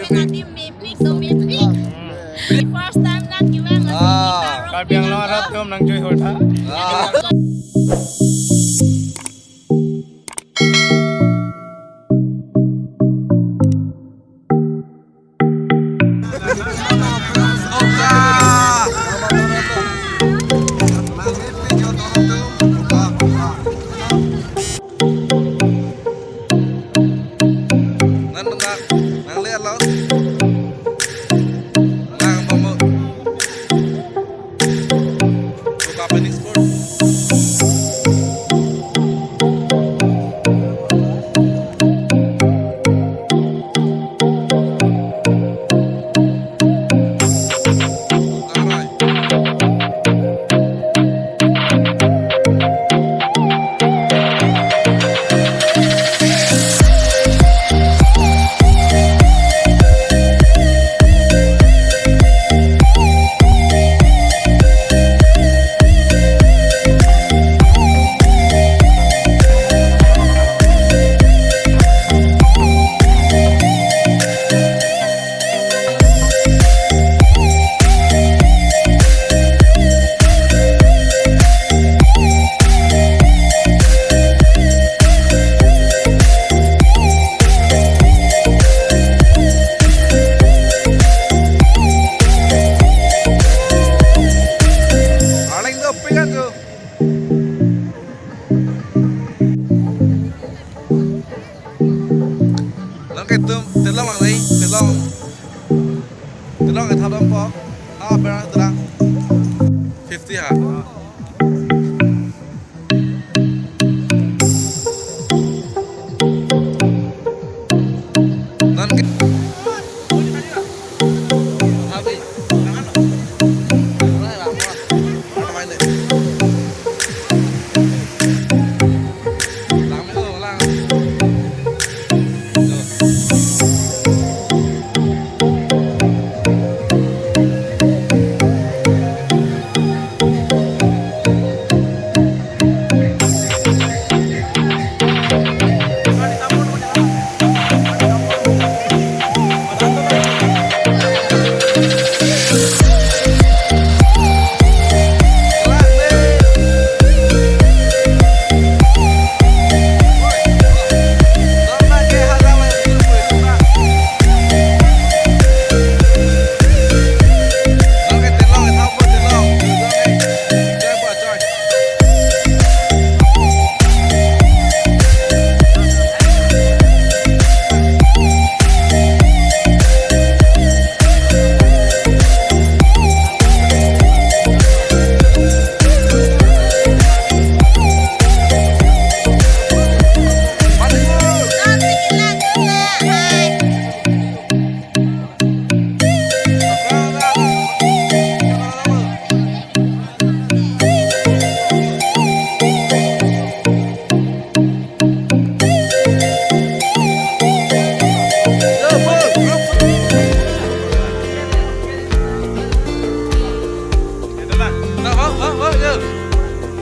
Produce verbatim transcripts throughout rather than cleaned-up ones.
Nanti mepik, so mepik. First time lang kevang, ah, Karbi Anglong arat atum nangjoihuttha. Ah. Nan nang, nang le alos. Nang bomo. Buka penis pun. Arleng do, pegang do. Nang ketum, telong lang nai, telong. Telong ke thadam po. Ha, berang terang. Fifty ha. Nang ke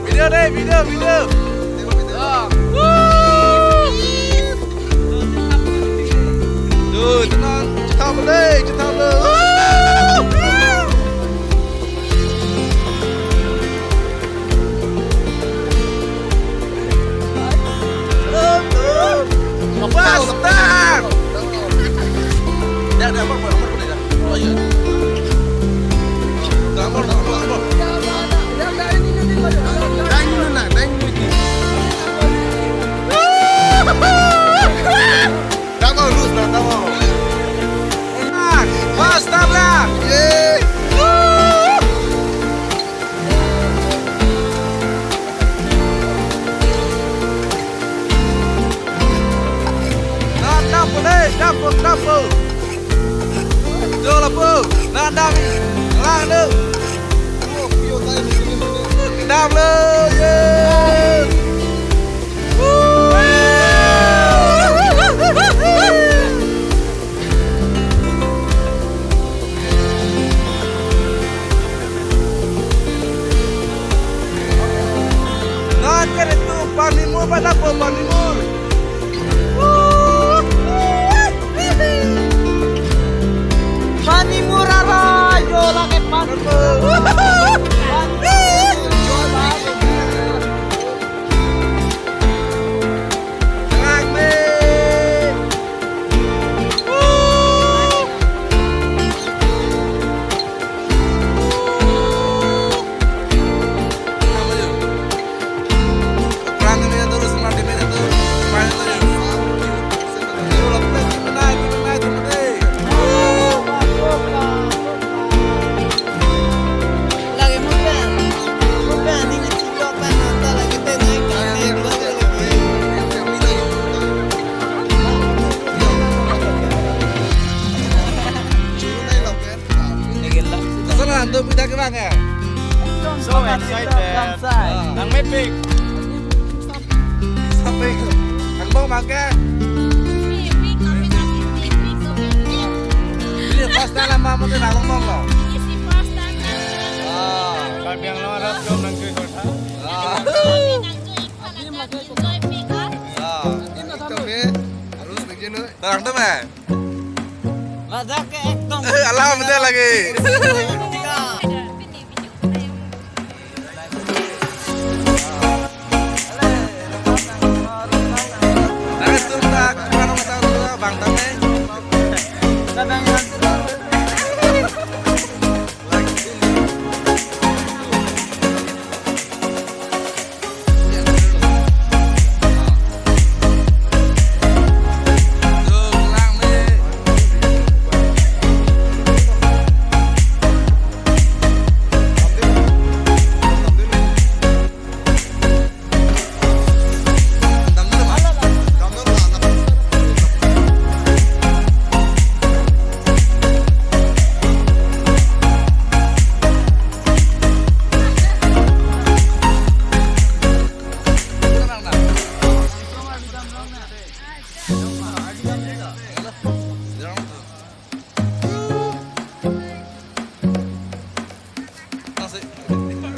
Video deh, video, video. Ah. Woo! Tuh, tenang. Cetak deh, cetak deh. Woo! Faster! Ya, ya, amor, amor, amor, ya. Oh, iya. Amor, amor, amor. Dai dulu, nak, dai dulu. Tamo, lus, nak, tamo. Mas, tabrak. Yeay. Nang dam po dei, dam po, dam po. Jo lapu, nang dam i, lang nu. Dam lo, ye. Nang kere tu panimur pada po panimur. Woo! Lason antum pi dak kevang ya? So excited. Nangmepik. Sampai angbong ma ke? Ini first time lama mungkin abang bong lo. Ah. Karbi Anglong arap dong nang kui kota. Ah. Ah. Itu be harus begini. Terang tuh, eh? Ladak ke ekdom. Eh, alam dia lagi. Ayo, tum tak, kurang tahu tu, Bang Tame.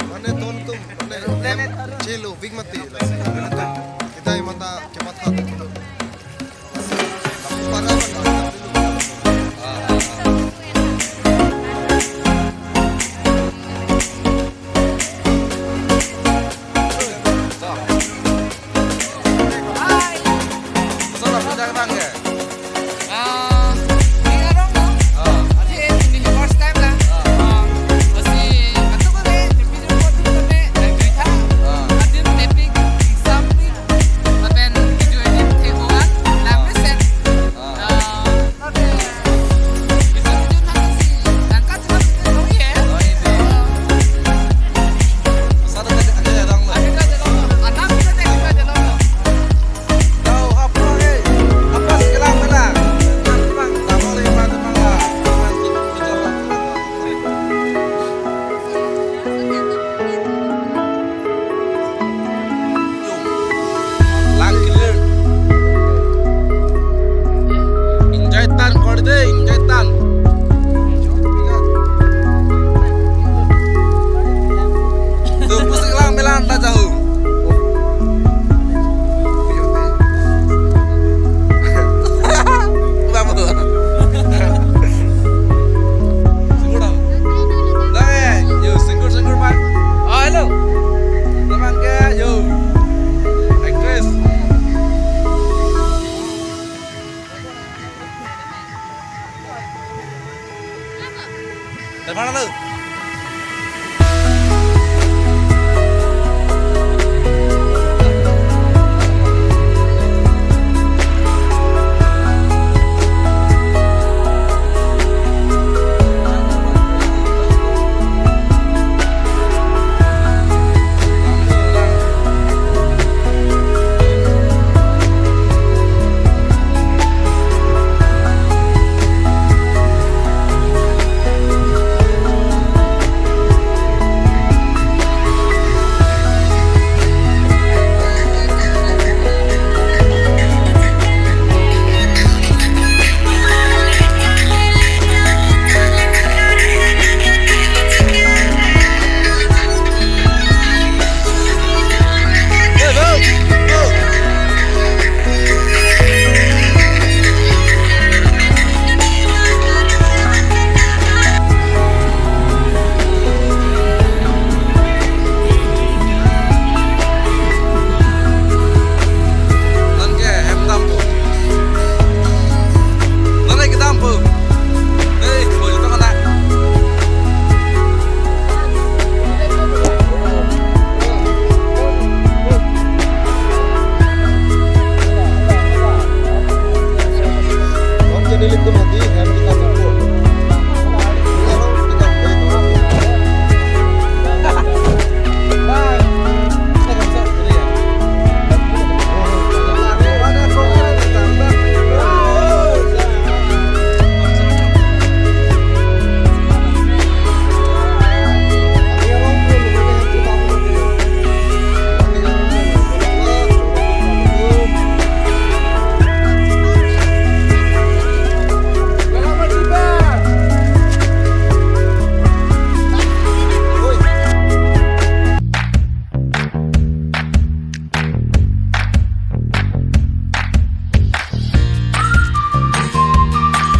Mane ton tum, mane chelo, big mati, lasi mane ton. Kita yang mata, ke mata tu. Lang clear. Enjoy tan korde, enjoy tan. Tu pusing lang melan ta jauh. Vamos. Seguro. Dai, yo, seguro, seguro, man. Oh, hello. Teman ke, yo. Actress. Teman lo. Nodi